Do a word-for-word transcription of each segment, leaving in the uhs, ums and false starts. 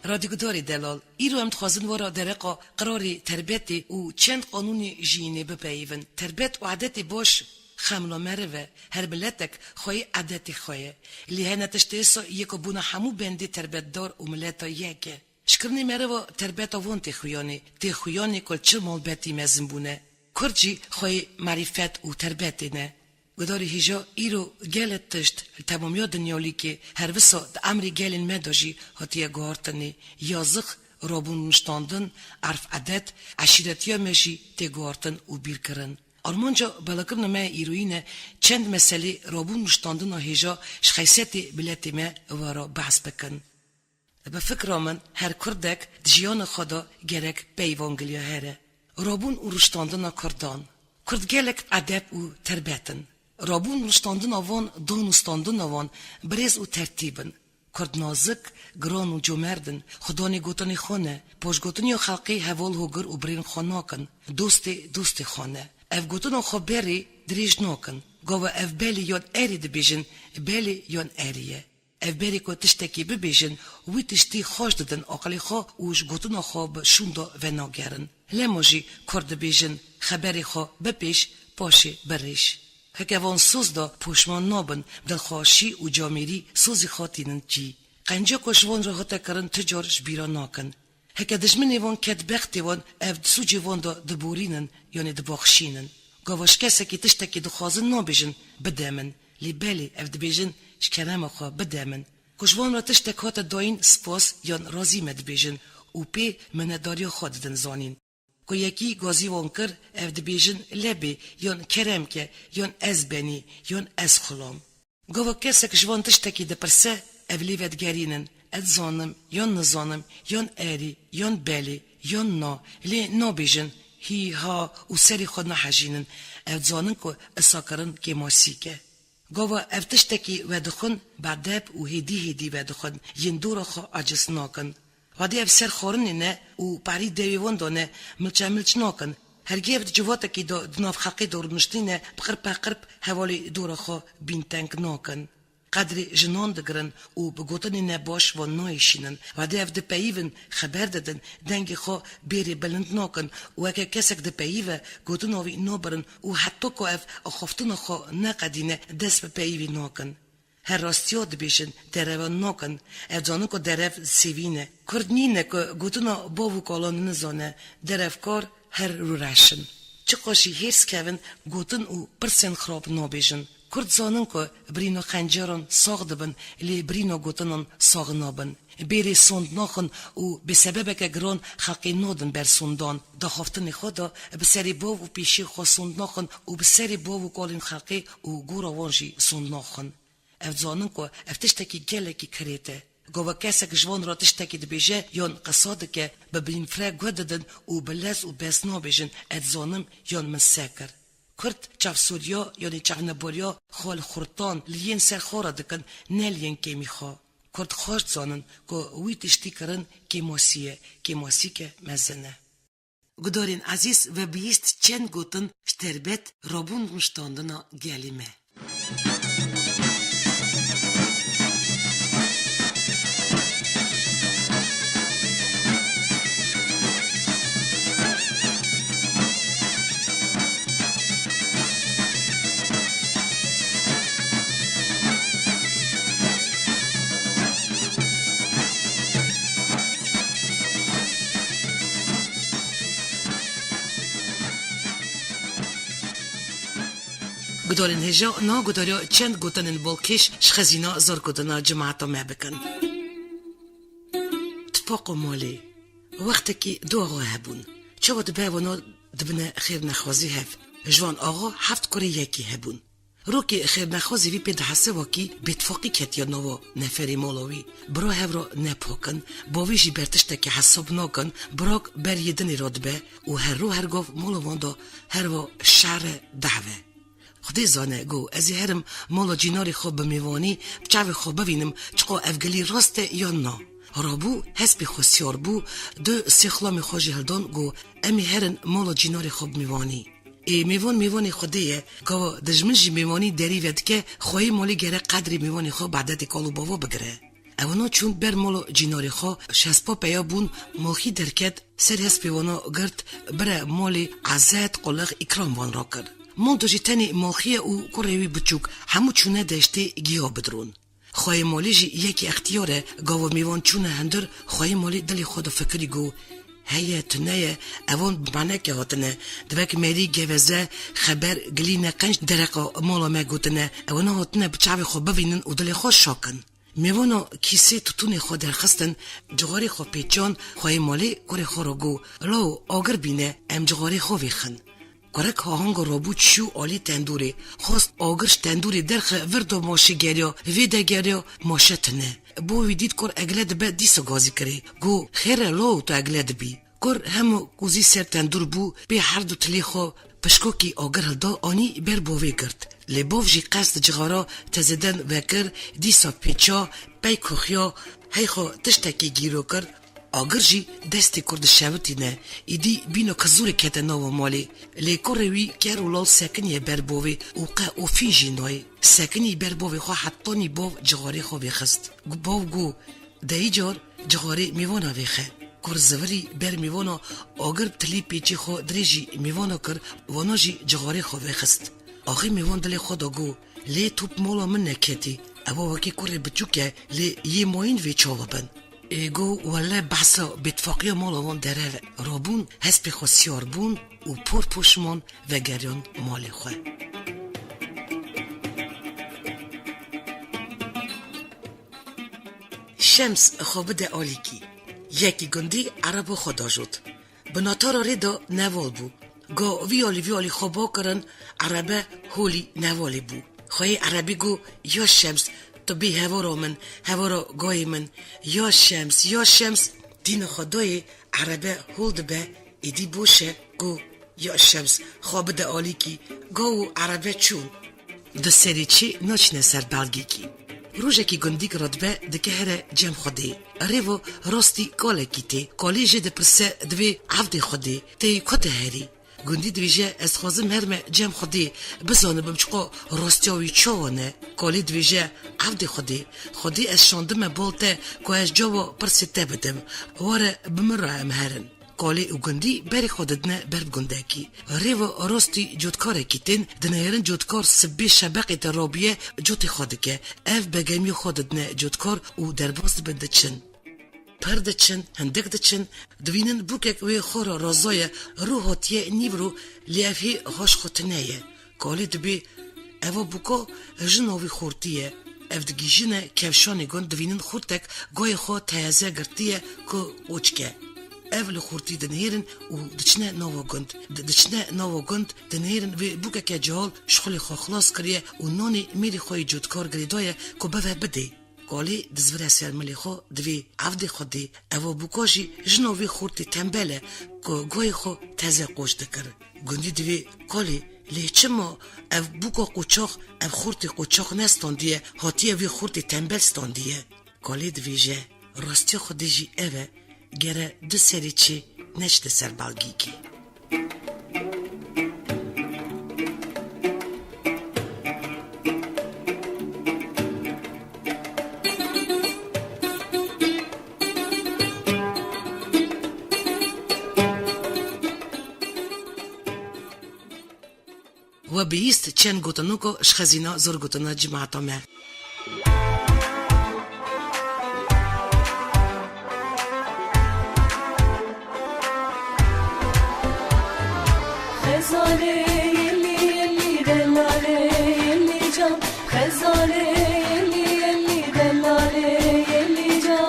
Radyogudarê delal, îro em dixwazin we re dereqa qirarê terbetê û çend qanûnê jiyînê bipeyivin. Terbet û edetê baş xemla meriv e. Her miletek xweyî edetê xwe ye. Lê hene tiştê sa yê ku bûna hemû bendê terbetdar û mileta yek e. Ji kirinê meriva terbeta van tê xuyanê, tê xuyanê ku li çi malbetî mezin bûne. Kurd jî xweyê merîfet û terbetê ne. Gudarê hêja îro gelek tişt li temamiya dinyalîkê, her wisa di emrê gelên me de jî hatiye guhartinê. Yazix, rabûn niştandin, erf edet, eşîretiya me jî tê guhartin û bîrkirin. Armanca belakirina me îroyî ne çend meselê rabûn niştandina hêja ji xeysetê miletê me we re behs bikin. Bi fikra min her kurdek di jiyana xwe de gerek peyvangiliya here. Rabûn û rûştandina kurdan. Kurd gelek edeb û terbet in. Rabûn û rûştandina wan, dan û standina wan birêz û tertîb in. Kurd nazik, giran û comerd in. Xudanê gotinê xwe ne. Paşgotiniya xelkê heval hogir û birên xwe nakin. Dostê dostê xwe ne. Ev gotina xwe berê dirêj nakin. Gava ev belê yan erê dibêjin, belê yan erê ye. Ev berê ku tiştekî bibêjin, wî tiştî xweş didin aqilê xwe û ji gotina xwe bi şûnda venagerin. Lema jî kurd dibêjin, xeberê xwe bipêş, paşê birêj. Heke van soz de poşman nabin, dilxweşî û camêrî sozê xwe tînin cî. Qenca ku ji van re hate kirin ti car ji bîra nakin. Heke dijminê wan ket bextê wan, ev di sûcê wan de diborînin, yanî dibaxşînin. Gava ji kesekî tiştekî dixwazin nabêjin, bide min. Lê belê ev dibêjin, ji kerema xwe bide min. Ku ji wan re tiştek hate dayîn spas yan razî me dibêjin û pê minetdariya xwe didin zanîn. Ku yekî gazî wan kir, ev dibêjin lebê yan kerem ke yan ez benî yan ez xulam. Gava kesek ji van tiştekî dipirse, ev lê vedigerînin, ez zanim, yan nizanim, yan erî, yan belê, yan na, lê nabêjin, hî, ha û serê xwe nahejînin, ev dizanin ku isakirin kêmasîk e. Gava ev tiştekî vedixwin, bedeb û hêdî hêdî vedixwin, yên dora xwe aciz nakin. Wadî ev ser xwarinê ne û parî dewê wan de ne, milçemilç nakin. Hergê ev di civatekî de di nav xelkê de rûniştîne, bi qirpeqirp hevalê dora xwe bînteng nakin. Qedrê jinan digirin û bi gotinê nebaş wan nayêşînin. Wadî ev dipeyivin, xeber didin, dengê xwe bêrê bilind nakin û heke kesek dipeyive, gotina wî nabirin û heta ku ev axaftina xwe neqedîne, dest bi peyivî nakin. Her rastiya dibêjin, derevan nakin. Ev zanin ku derev sêvîn e. Kurd nîne ku gotina bav û kalan nizane, derevkar her rûreş in. Çiqas jî hêrs kevin, gotin û pirsên xirab nabêjin. Kurd zanin ku birîna xenceran sax dibin, lê birîna gotinan sax nabin. Bêrê sond naxin û bi sebebeke giran xelkê nadin ber sondan. Daxaftinê xwe de bi serê bav û pêşiyê xwe sond naxin û bi serê bav û kalên xelkê û gora wan jî sond naxin. Ev dizanin ku ev tiştekî gelekî kirêt e. Gava kesek ji wan re tiştekî dibêje yan qisa dike, bi bilînfre guh didin û bi lez û bes nabêjin, ez dizanim yan min se kir. Kurd çavsoriya yanî çavneboriya xwe li xurtan li yên ser xwe re dikin, ne li yên kêmî xwe. Kurd xweş dizanin ku wî tiştî kirin kêmasî ye, kêmasîke mezin e. Gudarên ezîz, we bihîst çend gotin ji terbet rabûn rûniştandina gelê me. Gudarên hêja, niha gudariya çend gotinên balkêş ji xezîna zargotina cemaeta me bikin. Tipaqa malê. Wextekî du axa hebûn. Çawa dibe wana dibine xêrnexwazî hev. Ji wan axa heft kurê yekî hebûn. Rokê xêrnexwazê vî pê dihese, wekî bêtifaqî ketiye nava neferê mala wî. Bira hev re ne pak in, bavê jî ber tiştekî hesab nakin, birak ber yê dinê re dibe û her ro her gav mala wan de herva şer e, dehv e. Xwedê zane, got, ez ê herim mala cînarê xwe bi mêvanî, bi çavê xwe bivînim, çiqa ev gilî rast e yan na. Rabû, hespê xwe siyar bû, du sê xulamê xwe jî hildan, got, em ê herin mala cînarê xwe bi mêvanî. Ê mêvan mêvanê Xwedê ye, gava dijmin jî mêvanî derî vedike, xweyê malê gere qedrê mêvanê xwe bi edetê kal û bava bigire. Ewna çûn ber mala cînarê xwe, şespa peya bûn, Malxî derket, ser hespê wana girt, bire malê, ezet, qulix, îkram wan rakir. Manda jî tenê Malxî ye û kurê wî biçûk, hemû çûne deştê giya bidiron. Xweyê malê jî yekî extiyar e, gava mêvan çûne hundir, xweyê malê dilê xwe de fikirî got, heye, tune ye, evan bi maneke hatine, divek merî, geveze, xeber, gilî, neqenc dereqa mala me gotine, ewna hatine bi çavê xwe bivînin û dilê xwe şakin. Mêvana kîsê tutûnê xwe derxistin, cixarê xwe pêçan, xweyê malê kurê xwe re got, law, agir bîne, em cixarê xwe vêxin. Kurik ha hanga rabû çû alî tendûrê. Xwest agir ji tendûrê derxe, vir da maşê geriya, vê de geriya, maşe tune. Bo wî dît kur egle dibe, dîsa gazî kirê. Got, xêr e law, tu egle dibî. Kur hema kuzî ser tendûr bû, pê her du tilê xwe pişkokî agir hilda, anî ber bovê girt. Lê bov jî qesd cixara tezeden vekir, dîsa pêça, pey koxiya, hey xwe tiştekî gîro kir, Agir jî destê kur dişewitîne, îdî bîna kizûrê kete nava malê. Lê kurê wî ker û lal sekiniye ber bovê û qe ofîn jî nayê. Sekinî ber bovê xwe hetanî bov cixarê xwe vêxist. Gu-, bov got, de îcar cixarê mêvana vêxe. Kur zivirî ber mêvana agir tilî pêçê xwe dirêjî mêvana kir, vana jî cixarê xwe vêxist. Axê mêvan dilê xwe de got, lê tu bi mala min neketî. Ewa wekî kurê biçûk e, lê yê mayîn vê çawa bin? Ê go, welle behsa bêtifaqiya mala wan derev e. Rabûn, hespê xwe siyar bûn û por poşman vegeriyan malê xwe. Şems xwe bide alîkî. Yekî gundî ereba xwe dajot. Bi natara rê de neval bû. Ga vî alî vî alî xwe ba kirin, erebe holî nevalê bû. Xweyê erebî got, ya Şems, tu bî hevara min, hevara gayê min. Ya Şems, ya Şems, dîna xwe dayê, erebe hol dibe, êdî boş e, got, ya Şems, xwe bide alîkî, ga û erebe çûn. Di serê çê naçine ser belgekî. Rojekî gundîk radibe dike here cem Xwedê. Rêva rastî kalekî tê. Kalê jê dipirse divê evdê Xwedê, tê ku diherî? Gundî dibêje, ez dixwazim herime cem Xwedê, bizanibim çiqa rastiya wî çawa ne. Kalê dibêje, evdê Xwedê, Xwedê ez şandime bal te ku ez cava pirsê te bidim. Were bi min re em herin. Kalê û gundî berê xwe didine ber bi gundekî. Rêva rastî cotkarekî tên, dinihêrin cotkar sibê şebeqê de rabiye cotê xwe dike. Ev begemiya xwe didine cotkar û derbas dibin diçin. Pir diçin, hindik diçin, divînin bûkek wê xwe re razaye, rû hatiye nîvro, lê ev hê haş xwe tune ye. Kalê dibê, eva bûka jina wî xortî ye. Ev digihîjine kevşanê gund, divînin xortek gayê xwe teyeze girtiye ku qoçik e. Ev li xortî dinihêrin û diçine nava gund. Di-, diçine nava gund, dinihêrin vê bûkeke cihal ji xulê xwe xilas kiriye û nanê mêrê xwe yê cotkar girêdaye ku bive bidê. Kalê dizivire ser milê xwe, divê, evdê Xwedê, eva bûka jî jina vê xortê tembel e ku gayê xwe teze qoç dikir. Gundî divê, kalê, lê çima ev bûka qoçax, ev xortê qoçax nestandiye, hatiye vê xortê tembel standiye? Kalê dibêje, rastiya Xwedê jî ev e, gere du serê çê neçite ser belgîkê. We bihîst çend gotinoko ji xezîna zorgotina cimata me. Xezalê yelî yelî delalê yelî can. Xezalê yelî yelî delalê yelî can.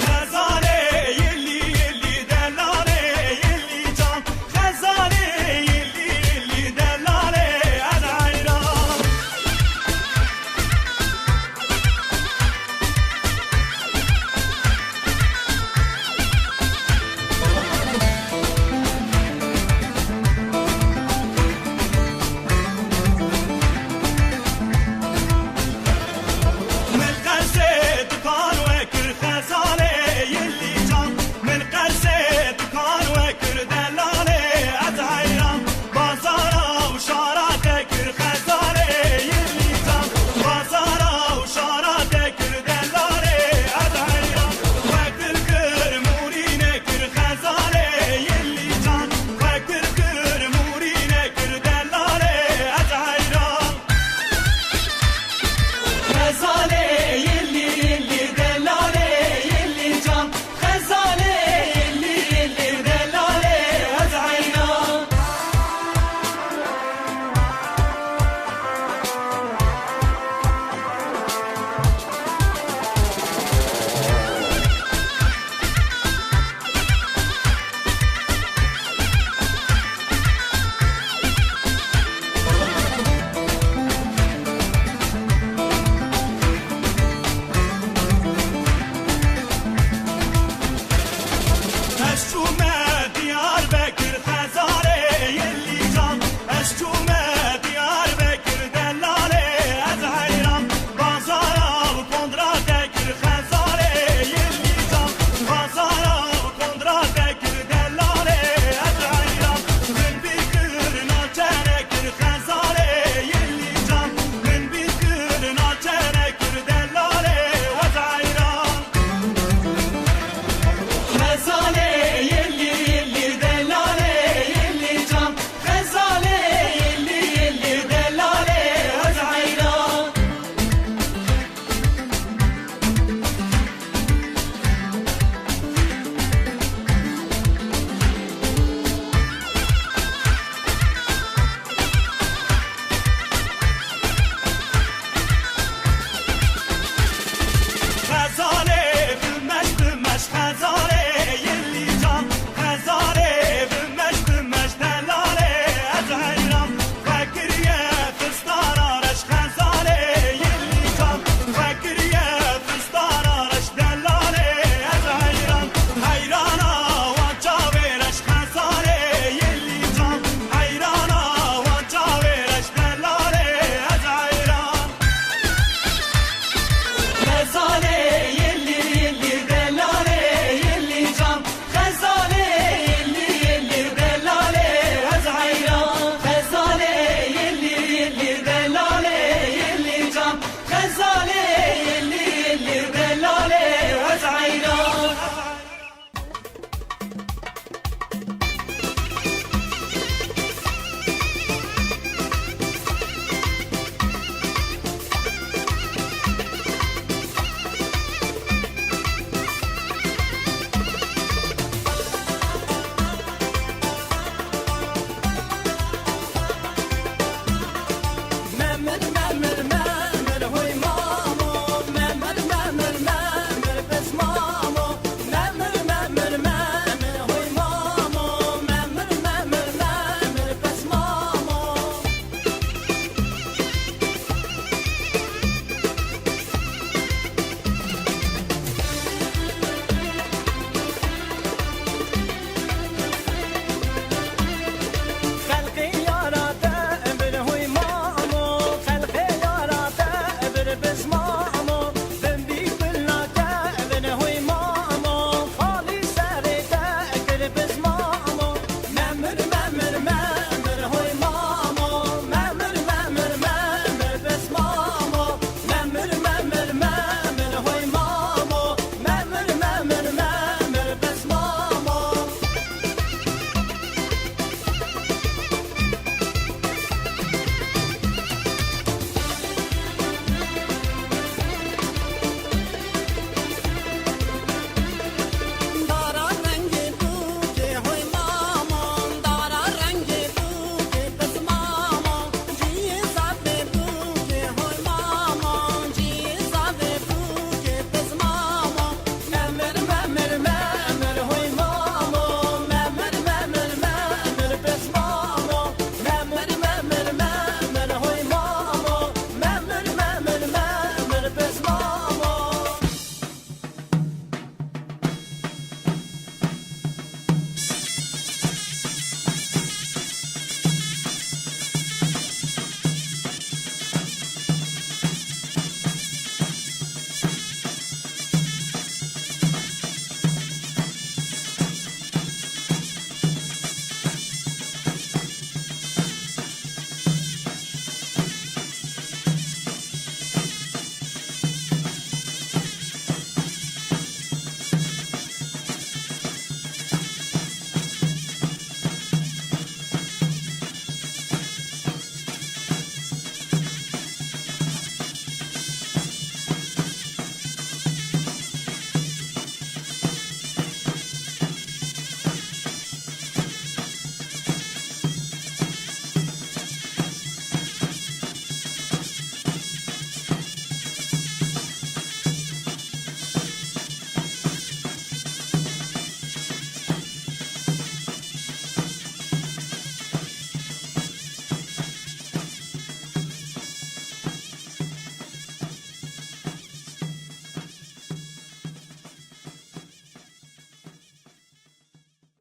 Xezalê yelî yelî delalê yelî can. Xezalê yelî yelî delalê ez heyran.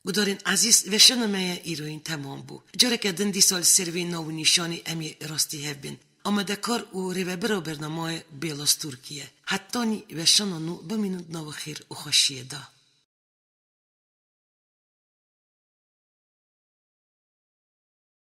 Gudarên ezîz, veşana me ya îroyîn temam bû. Careke din dîsa li ser vê nav û nîşanê em ê rastî hev bin. Amadekar û rêvebira bernamayê Bêlas Tirkiye. Hetanî veşana nû bimînin di nava xêr û xweşiyê de.